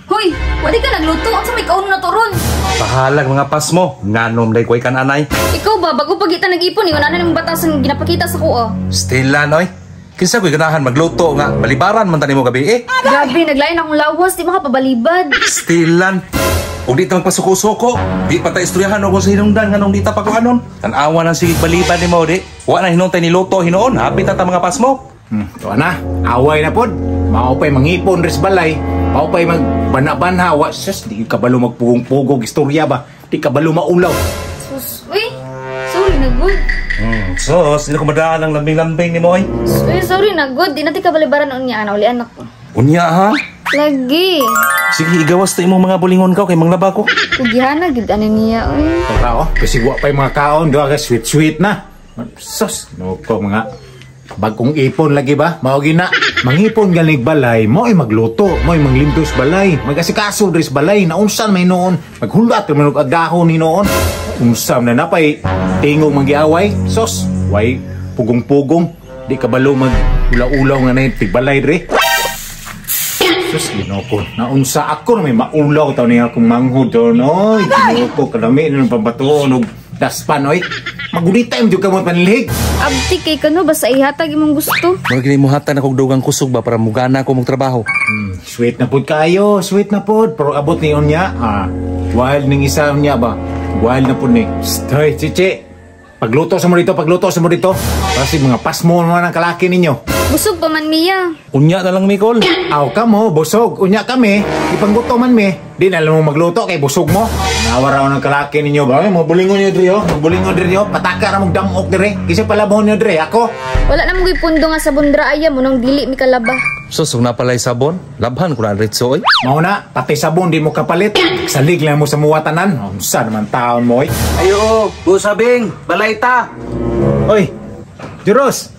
Hoy, wali ka nagluto. Unsa may kaunon na to ron? Bahalag mga pasmo. Nganom day ko'y kananay. Ikaw ba, bago pa kita nag-ipon, ingon na ng batasan ginapakita sa kuha. Stella, noy. Kinsa ko'y ganahan magluto nga balibaran man tani mo gabi eh. Grabe, naglain akong lawas, di makapabalibad. Stilan. Ug di ta magpasuko-suko. Di pa ta istoryahan og sa hinungdan nganong di ta pakuanon. Tan-awa nang sige balibad nimo di. Wa na hinuntay ni luto hinuon. Hapit ta mga pasmo. Tuwa na, away na pod. Mao pa'y mangipon res balay. Mao pa'y magbana-banha. Wa, sus, di kabalo magpugong-pugong istorya ba? Di kabalo maulaw. Sus, uy, sorry na good. Sos, di na ko madaan ang lambing-lambing nimo oy. Uy, sorry na good. Di na ti kabalibaran unya, ana uli anak ko. Unya ha? Lagi. Sige, igawas ta imong mga bulingon ka kay manglaba ko. Kugihana gid ani niya, uy. Tara oh, kasi wa pa'y mga kaon, doa ka sweet-sweet na. Sus, no ko mga bagong ipon lagi ba? Mao gina. Mangipon ganig balay, mo ay magluto, mo ay manglimpyos balay, magasikaso dres balay, naunsan may noon, maghulat man og agahon ni noon. Unsa na napay tingog manggiaway, sos, way pugong-pugong, di kabalo mag ulaw-ulaw nga na tigbalay dre. Sus, Ginoo ko. Naunsa ako na may maulaw taon niya akong manghod doon. Oy, Ginoo ko, kalami na ng pambatuon og daspan, oy. Magunita yung ka mo panilhig. Abti kay kano basta ihatag imong gusto. Murag gini mo hatag na kog dugang kusog ba para mugana ko mong trabaho. Sweet na pod kayo, sweet na pod. Pero abot ni unya, ah, wild ning isa unya ba? Wild na pod ni. Stoy, chichi. Pagluto sa mo dito, pagluto sa mo dito. Kasi mga pasmo naman ang kalaki ninyo. Busog pa man miya. Unya na lang, Mikol. Aw ka mo, busog. Unya kami, ipangguto man mi. Di na lang mo magluto kay busog mo. Nawa raw ng kalaki ninyo ba? Mabulingon niyo diri oh. Mabulingon diri oh. Pataka ra mong damok diri. Kisa palabhon niyo diri ako. Wala na mo pundo nga sa bundra aya mo nang dili mi kalaba. Sus, ug napalay sabon, labhan ko na ang ritso oy. Mao na, pati sabon di mo kapalit. Salig lang mo sa muwatanan. Unsa naman taon mo oy. Ayo, busabing, balay ta. Oy, Juros.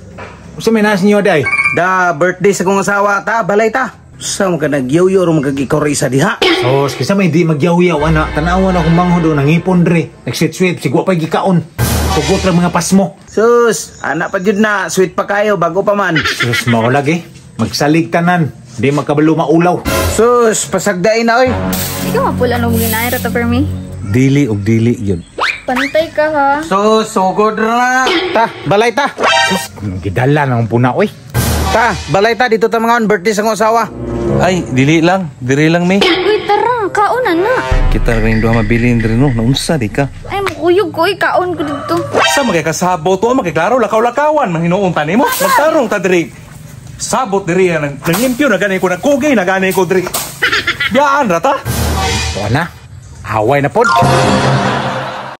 Unsa may nas niyo day? Da birthday sa kong asawa ta, balay ta. Sa mo ka nagyoyo ro magkag ikaw ra isa diha. Sos, kaysa may di magyaw-yaw ana. Tanawa na akong manghod do nangipon dre. Nagsit-sweet sigwa pa gikaon. Tugot ra mga pasmo. Sus, anak pa jud na, sweet pa kayo bago pa man. Sus, mao lagi. Magsalig tanan. Di makabalo maulaw. Sus, pasagdain na oy. Ikaw mapula no ginay ra ta permi. Dili og dili yun. Pantay ka ha. Sus, sugod ra na. Ta, balay ta. Sus, gidala na ang puna oy. Ta, balay ta dito ta mga on birthday sa kong asawa. Ay, dili lang. Diri lang mi. Uy, tara, kaon na na. Kita ra ning duha mabilin diri no. Naunsa di ka? Ay, mukuyog ko, uy, kaon ko dito. Sa magkasabot to, magkiklaro lakaw-lakawan man hinuon ta nimo. Magtarong ta diri. Sabot diri nang nanglimpyo na gani ko nagkugay na gani ko diri. Biyaan ra ta. Tuwa na. Away na pod.